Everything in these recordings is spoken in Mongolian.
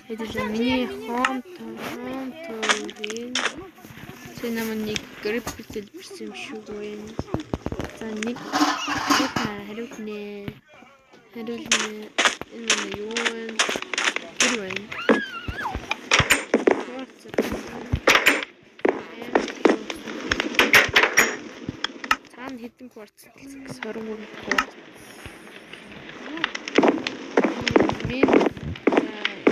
Хэдүүлээ миний home tour ийн намайг нэг грип дэлбэрсэн юм шүү гүн. За нэг хариуд нэ. Хариулна. Энэ манай юу вэ? Тэр байна. Цаана хэдэн кварц 23 кварц. Миний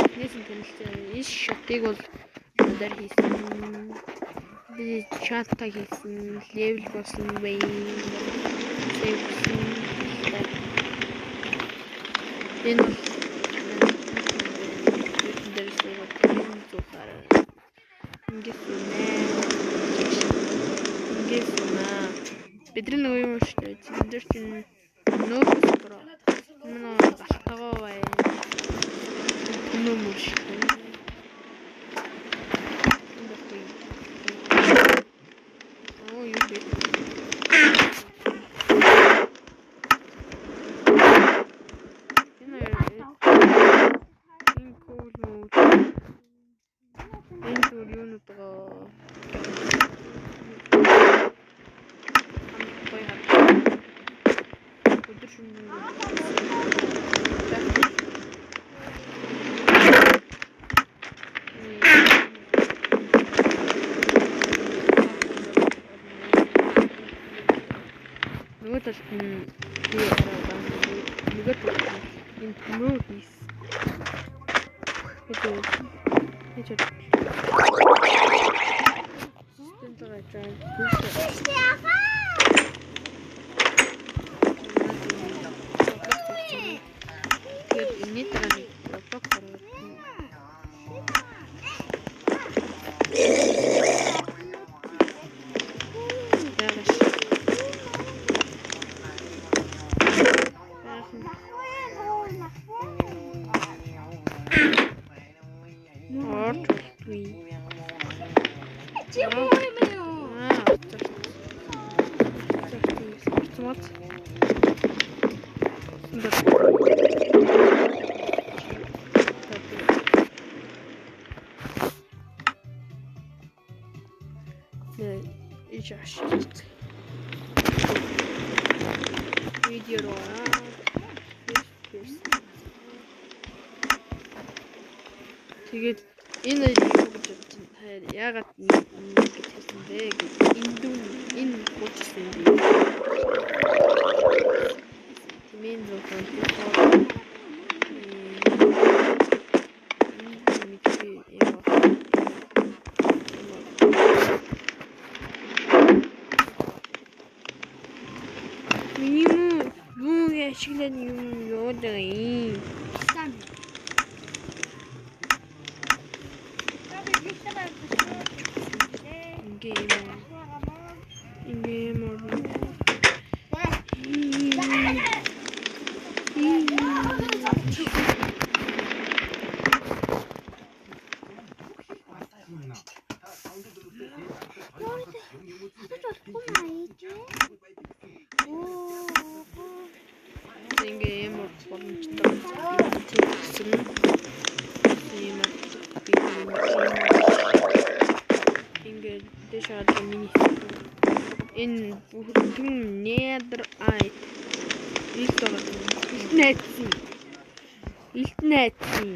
эхнээс нь танилцсан энэ шотыг бол надаар хийсэн. Би чатта хийсэн, level болсон бай. Save болсон. Энэ бол дээр суугаад энэ зуухаар ингэж үнэ. Ингэж үнэ. Бидний нөгөө юм шүү дээ. Энд дээр чинь нөөц бро. Манай галтгоо бай. Түнөө мөр шүү дээ. Оо юу бэ? Энэ энэ кул мүү. Энэ зүр юунууд байгаа. Гоё хар. Өдөр шөнө. Нөгөө талд нь би арай удаан нөгөө талд нь энэ төмөө хийс. Гэж Тэгээд энэний дараа нэг блок оруулах. Видео тэгээд энэ юу гэж бодож байна? Яагаад ингэж хэлсэн бэ гэж энэ дүү энэ хуучсан юм бэ? Тэмээн зөвхөн миний юу ашиглаад юм яваад байгаа юм. Ингээ юм. Ингээ юм. Ингээ юм боломжтой тэгсэн. Тийм би ингээ дэш одоо миний энэ бүрэн netherite илт байгаа. Илт найдсан. Илт найдсан.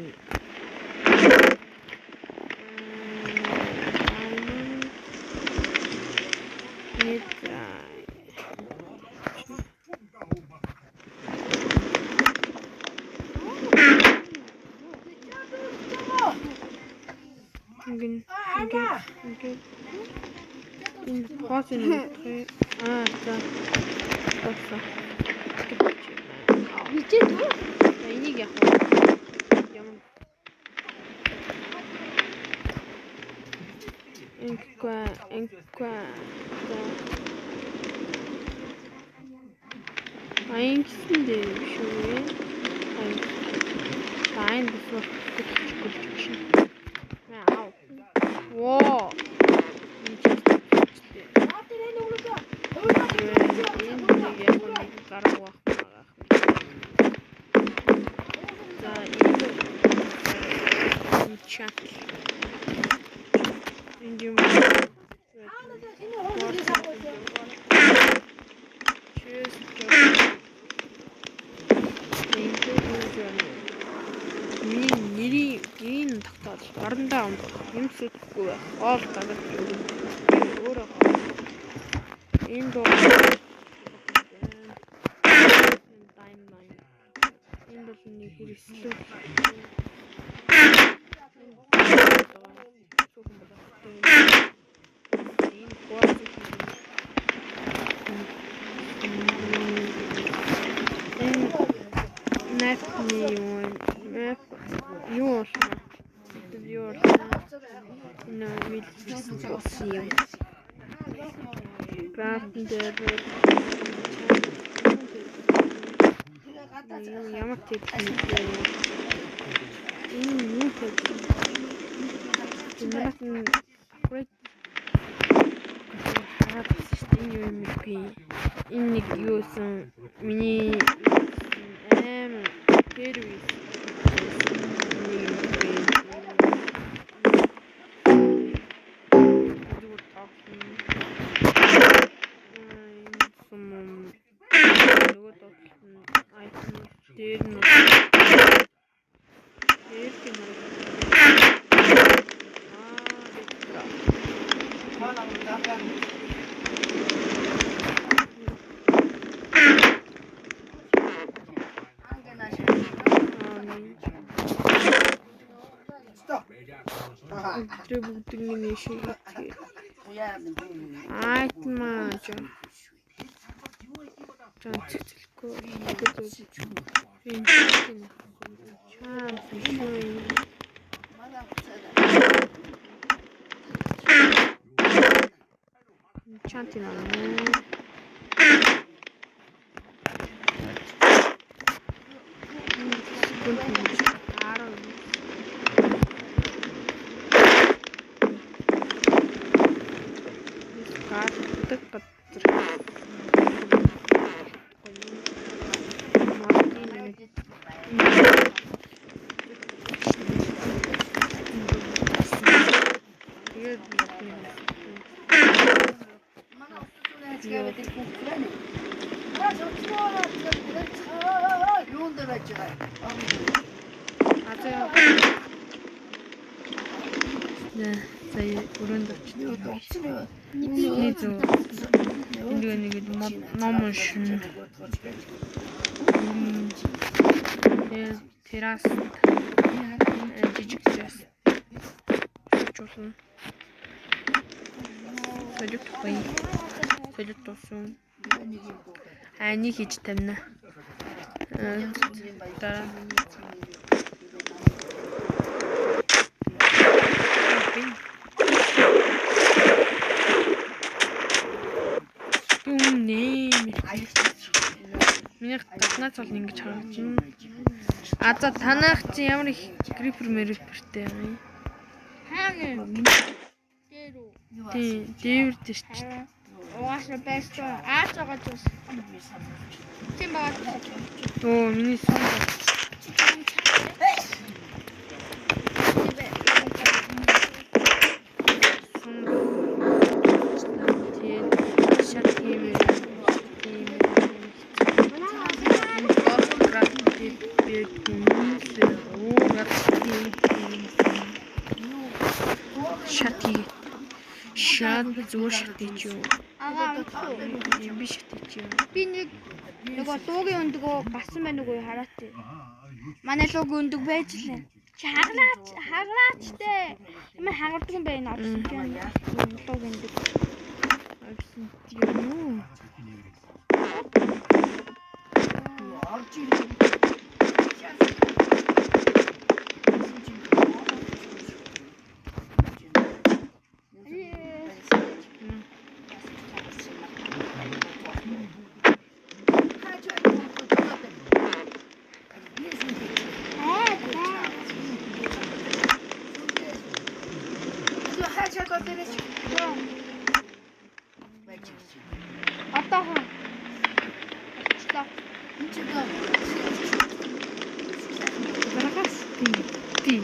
Ингээ энэ хоос юм аа за тосоо. Бичээ дүү. Энийг яг юм. Инква инква. Аян гэсэн дээ шүү. Аян босоо гэхгүй ч юм. Аа. Воо. Энэ нэг яг нэг гарах байх байгаа. За энэ Enchant. Энд юм. Cheers. Миний нэрийн гэрийн тогтоол орондоо юм сүтгэхгүй байх. Гол дагаж өгнө. Би өөрөө энэ дуу timeline. Энэ бол нэг хэрэгслүү. Энэ гол энэ map-ны юу map юу болно? Тэр юу болно? Энэ болсон юм. Крафтн дээр ямар техник вэ? Энэ юу техник? Энэ нь upgrade хараад байсан шүү дээ. Энэ юу юм бэ? Энэ нэг юусэн миний аим сервис нэг юм бэ? Зүгээр тоглоно. Энэ нөгөө тоглолт нь item дээр нь дээр нь Тэр бүгднийг нэшээ хийх. Item аа. Жан цэцэлгүй. Энэ чаа биш үү? Enchanting аа. Гардаг газар. Тэгээд За өрөөнд очив. Нэг зөв. Энд нэг ном уншина. Тэгээд террас жижиг террас. Чуулна. Солиот гоё. Солиот дууссан. Айны хийж тавина. Дараа Нэ. Миний гаднаас бол ингэж харагдаж байна. А за танайх чи ямар их гриппер мэрпертэй юм. Хаана? Дээр үү? Тийм, дээвэр дээр чи. Угаасаа байсан. Аач байгаа зүс. Тийм байгаа. Оо, миний сон тэгээд шат хиймээр тийм шат хийгээд шат зүгээр шат хийж юу? Агаа Юм би шат хийж юу? би нэг нөгөө луугийн өндөгөө гарсан байна уу хараач. Манай луугийн өндөг байж лээ. Чи хаглаач хаглаач те. Ямар хагардаг юм бэ энэ обсидиан луугийн өндөг. Обсидиан уу? Одоо хон. Очлоо. Дараагаас тий. Тий.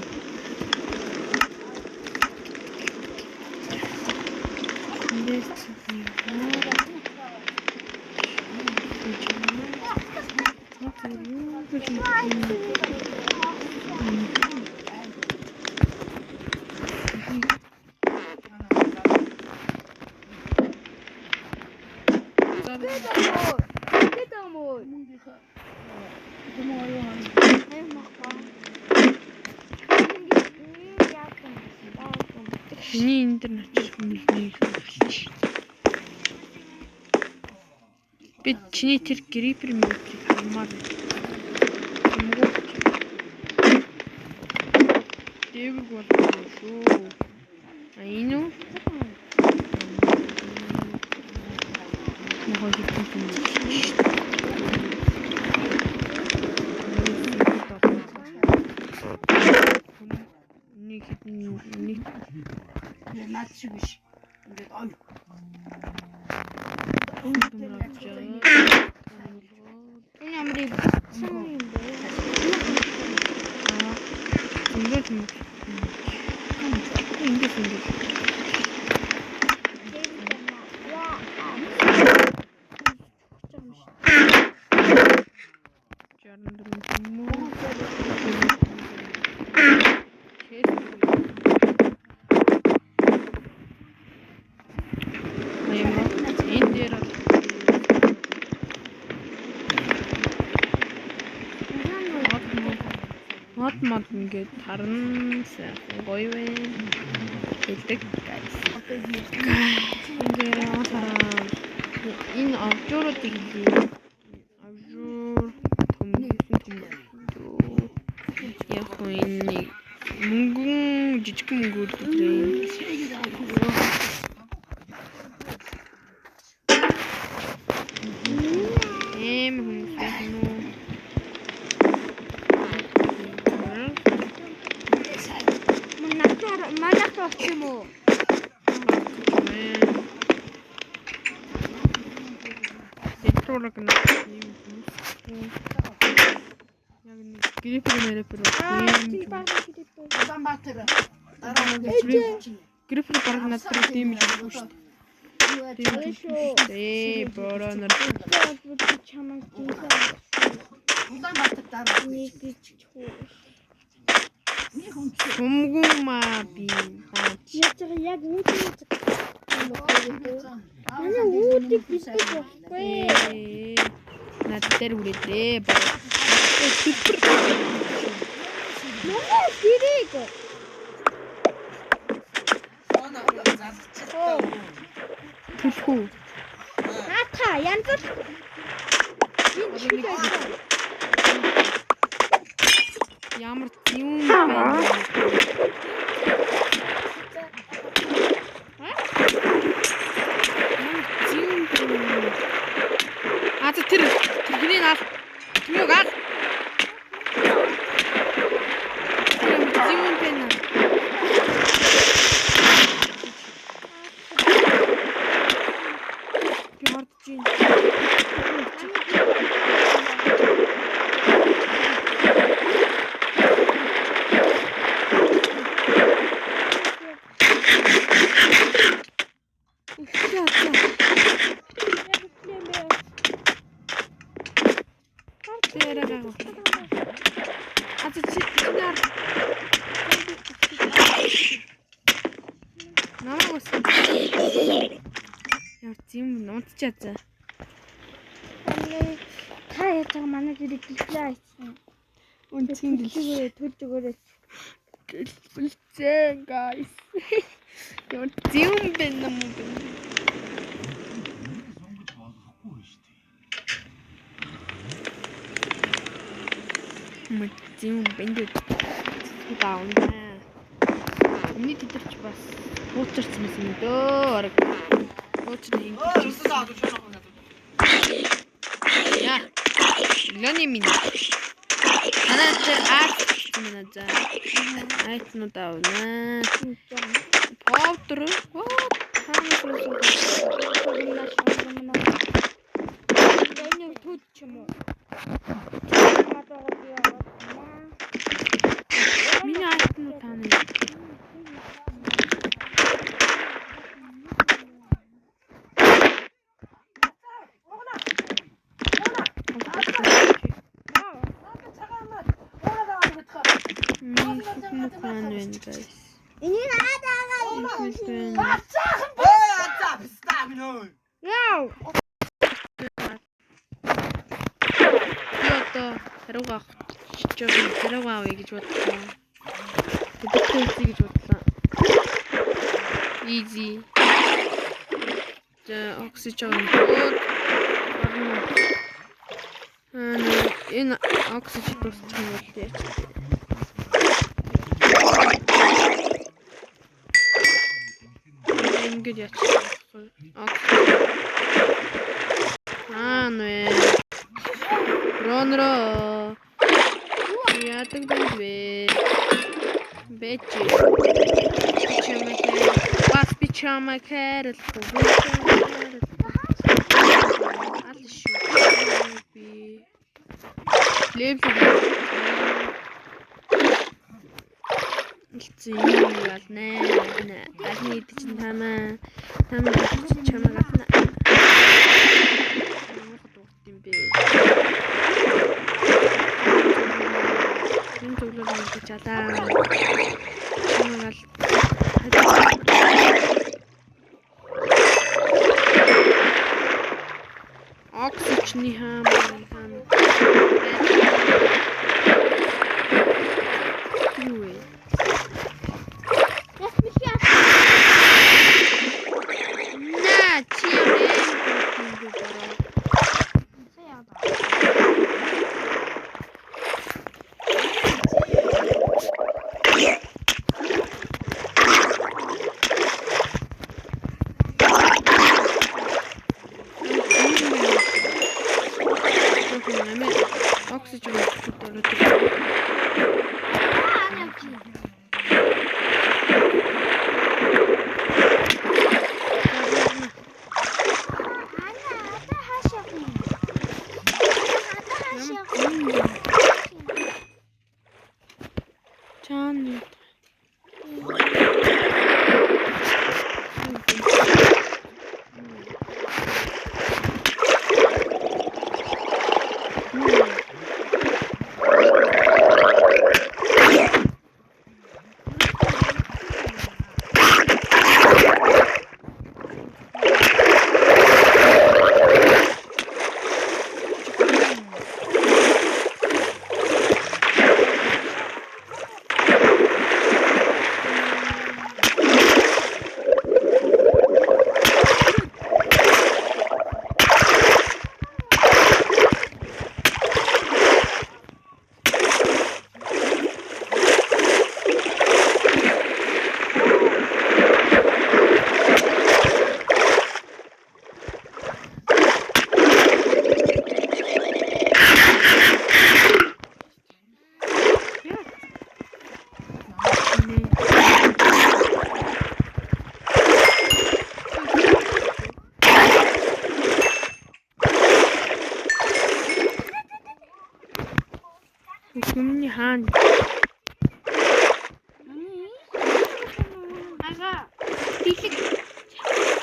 Миний энэ дэр очиж хүмүүлнийг хэлж. Би чиний тэр гриппер мөрийг хармаар байна. Дэвэг болов шүү. А энэ үү? Нөгөө хэдэн юм. Нэг хэдэн нэг наад шиг биш. Ингээд ой. Энэ ямар ибсэн юм бэ? Ингээд юм. Ингээд ингээд. Жаран дөрвөн юм уу? Энэ дээр мод мод ингээд тарна сайхан гоё вэ хэлдэг guys. Ингээд энэ авжууруудыг хэлье. Авжуур том том. Яг хөө энэ мөнгөн жижигхэн мөнгөөр үлдээ. Эм хүмүүс байх нь уу? Манайх очих юм уу? Тэтролог нэг юм хүмүүс. Яг нэг гриппер мэрипер юм. Улаанбаатар дараа Гриппер баг надад тийм юм шүү дээ. Ээ бороо нар. Чамайг Улаанбаатар дараа нэг гэж хүү. Хүмгүн маа би. Яг яг үүдний манай үүдийг битгий болохгүй. Над дээр хүрээлээ. Супер. Манай гэрийг. Түлхүү. Наата янз бүр. Энэ шиг Ямар юм бэ? А тэр тэрний ал. Түнэг ал. Тэр юм бэ? Би ордож байна. Унтчаа. Та яаж байгаа манай гэрээ гэлээ айцсан. Үнцгийн дэлхээ төлж өгөөрэй. Гэлбэлцээ guys. Ямар зэм бэ юм бэ? Мэ зэм бэнд даунаа. Миний тэдэрч бас хуучирсан байсан юм дөө. Орог. Хуучир ингэж. Яа. Лони минь. Танаа тэр арт минь за. Айтнууд авнаа. Повтор. Хаанаас болсон. Энэ төд ч юм уу? Миний айтнууд таана. Мукан байна guys. Энийг наадаа. Яа. Би одоо хариугаа авах гэж байгаа. Хариугаа авъя гэж бодлоо. Тэдэгтэй үзье гэж бодлоо. Easy. За оксижен өгөөд орно. Аа энэ оксижен дуусчих юм бол яач. Ингээд яачих вэ? Аа нэ. Ронро. Яадаг бэ? Бэч. Чамаг бас би чамаг хайрлахгүй. Ал шүү. Би level Илцэн юм алнэ. Алны идэж чинь тамаа. Тамаа чамаг ална. Ямар дуурт юм бэ? Энэ зөвлөл мэдэж алаа. Чамаг ал. Оксижны хаам хаам. Юу вэ? Наа чи юм бэ бороо. Оксижен өгөх үү? Чааны. Хүмүүний хаана? Ага. Бэлэг.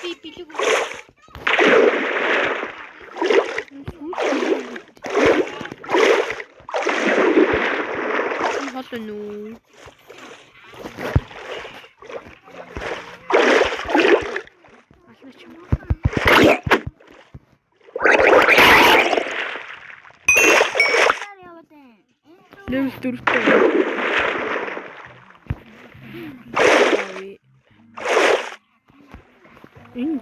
Би бэлэг. Хол байна уу? Ална ч юм. Level 4-тэй. Энд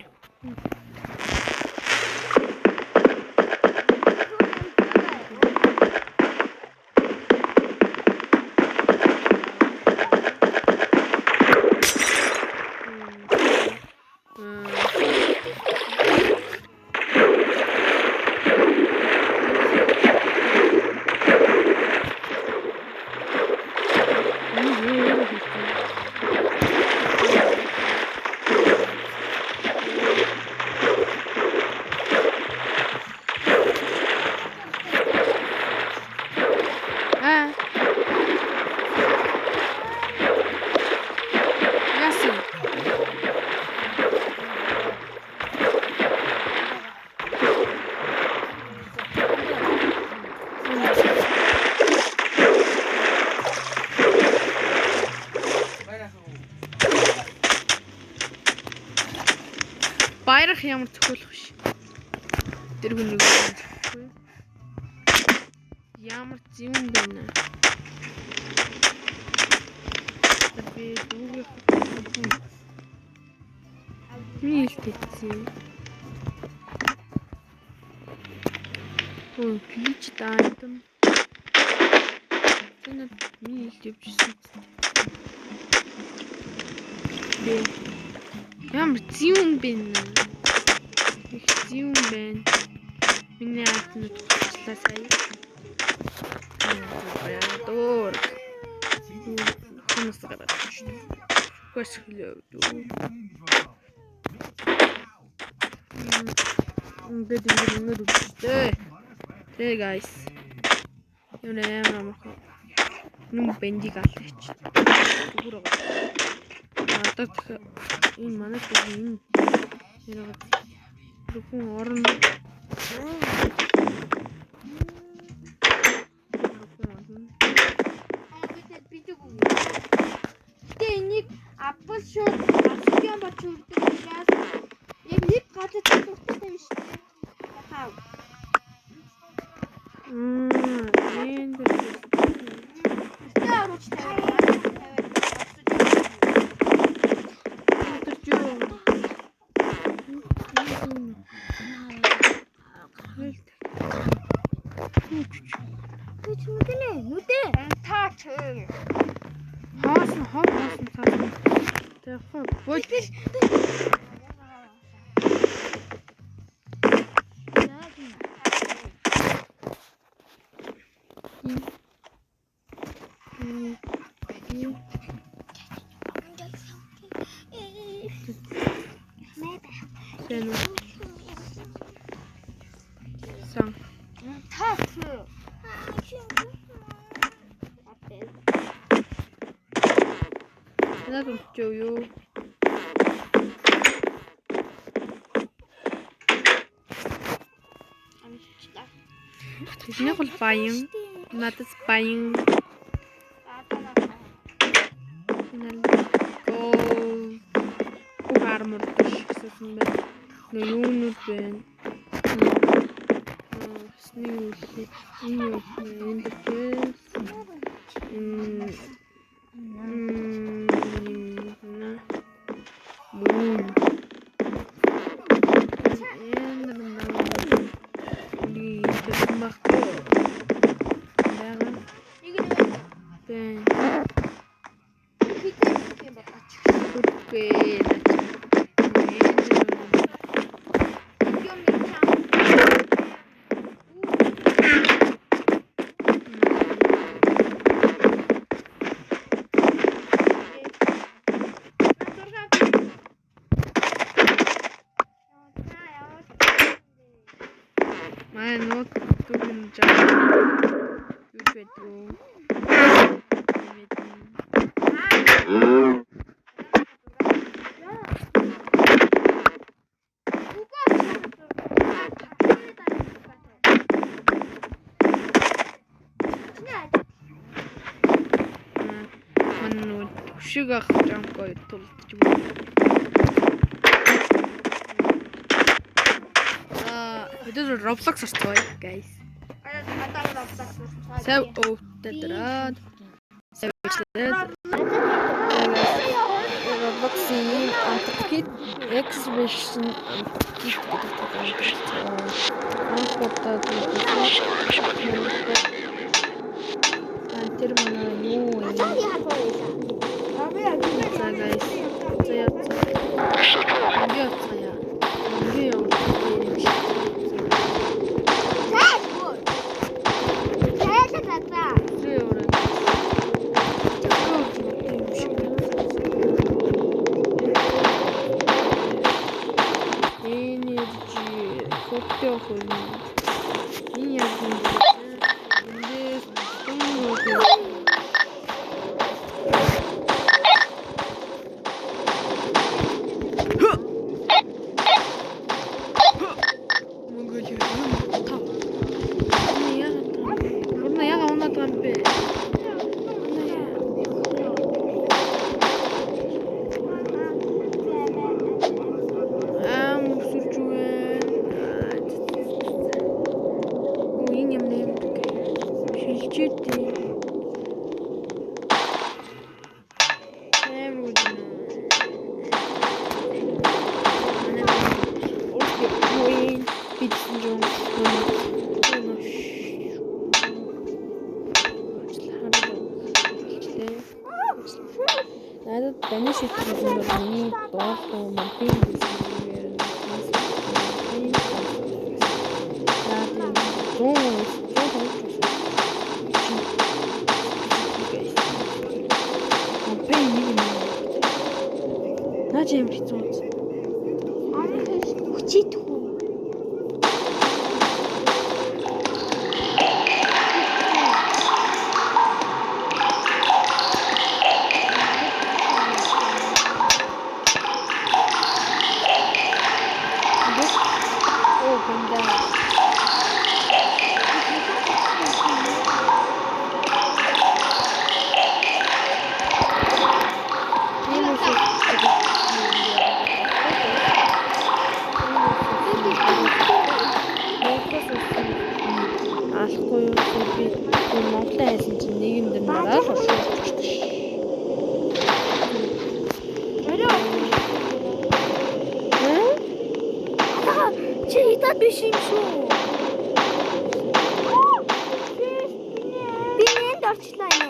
Арих ямар цохиулах биш. Тэр хүн нэг цохихгүй. Ямар зүүн байна. Би дүүгээ миний хэлтэйсэн. Ой, glitch item. Тэр миний хэлт явжсэн. Би ямар зүүн бэ? Их зүүн байна. Миний айтнууд туслаа сая. Дуур. Хүмүүс гараад шүү. Хөсглөө. Ингээд ингээд ингээд үстэй. Тэ guys. Юу нэ амар амархан. Нүм бэндиг аллаач. Зүгээр байгаа. Одоо энэ манай энэ яриаг хүн орно. Гэтэ энийг Apple шууд Obsidian бод шүрдэг учраас яг нэг газар дуртай юм шүү дээ. Хаа. Энэ Гэтэ оруулж тавиад Нүдэ. Таач. Хоосон хоо хоосон цаасан. Тэр хоо бод. Сан. Таач. Надад өмчөө юу? Тэдний бол баян. Надад баян. Гол. Бүх армор гэсэн байна. Нөө юунууд байна? Хсны үлээ. Энэ юу? Энэ дэс. Мөн. Энэ нэг байхгүй. Байгаа. Нэг нэг. Тэ. Хитэн юм бодооч. Үгүй наач. Юм нэг чам. Манай нууд дүүгэн жаа. Юу ч байдгүй. Манай нууд хөшиг ах жамко тулдж юм. Хэдүүр Roblox орцгоё, guys. Сав өвтөдраад. Сав ичлээд. Roblox-ийн Antarctic X version Antarctic гэдэг тоглоом. Анх удаа тэр манай юу юм? За guys. За явцгаа. Ингээ явцгаая. Ингээ явцгаа юм шиг. Energy хөвтэй хөрнө. Энэ яг юм бэ? Эндээс түн. Монгол юм та. Энэ яг урна яг унаад байгаа юм бэ? Амар гүн. Манай урт би гэсэн юм. Надад даний шийтгэл нь бол миний дуулуу мөнхийн гэсэн юм ярина. За тийм 100 100 нэг юм. Наа чи ямар хэцүү юм. Хүчийдэх үү? Оо, бэнда. Тийм үү. Алахгүй юу би Монголын хайсан чинь нийгэм дээр нараад оршиж шүү дээ. Чи хятад биш юм шүү. Би энд орчлоо нэ.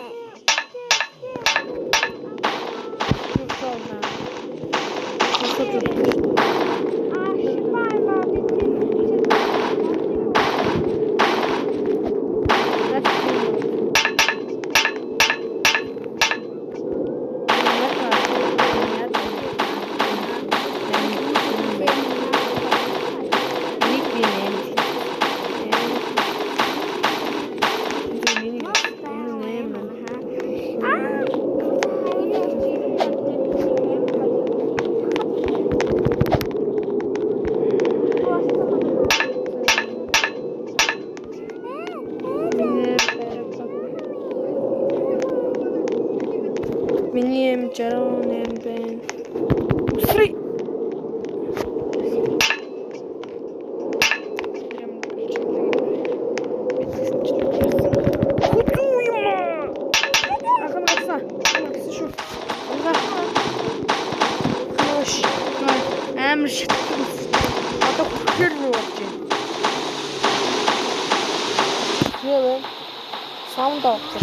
Миний эм 68 байна. Үсрий. Хүзүү юм аа. Ахын гарсан. Гарсан шүү. Унгаа. Хөөш. Амар шатдаг. Одоо хүхээр рүү орж байна. Юу вэ? Саунд авах.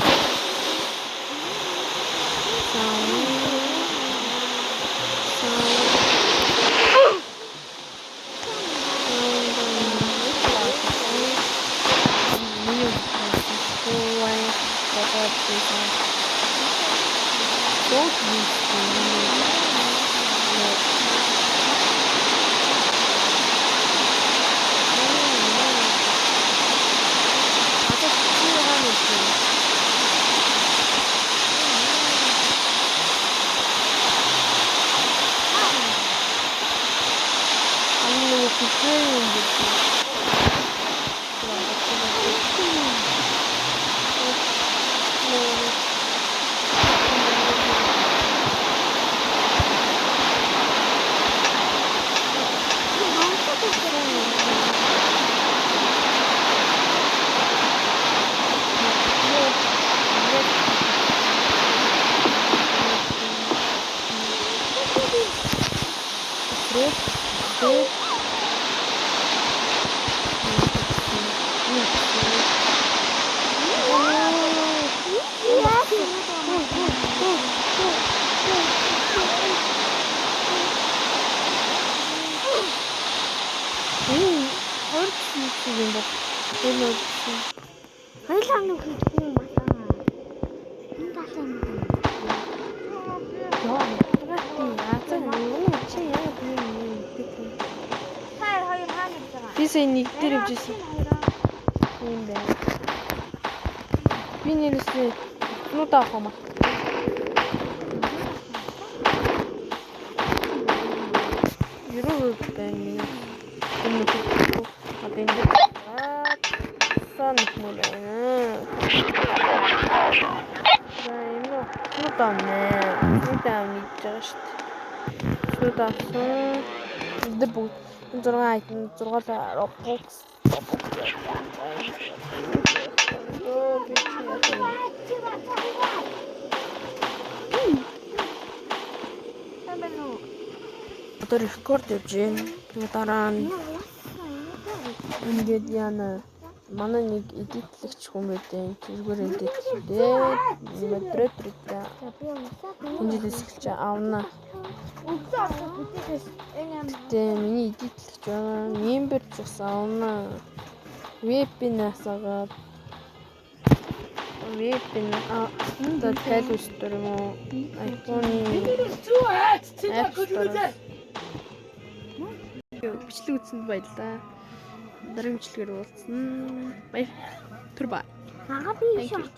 Хоёулаа нэг хийх юм байна. Энэ талаа юм. Яа, чи яа би юм гэдэг юм. Та хоёр хаана явж байгаа? Би сая нэг дээр явж ирсэн. Тийм байна. Би нэрсээ нуудаа авах юм аа. Ерөө байна миний. Энэ нөхөр одоо энэ сан нөхөр байна. За энэ нуудаа нэ. Нуудаа нэгж байгаа шүү дээ. Нуудаа авсан. Энд бүгд 6 item 6 Robux. Одоо record явж байна. Тэгээ дараа нь ингээд яана, манай нэг edit лэгч хүн байдیں۔ Тэргээр edit лээ. Модератор энэ жилээс эхэлж авна. Гэтэ миний edit лэгч байгаа. Member ч бас авна. VPN асаагаад VPN одоо Play Store юм уу? iPhone-ы App Store. Бичлэг үзсэнд баярлалаа. Дараагийн бичлэгээр уулзсан. Баяр. Түр бай. Ага, би Thank you.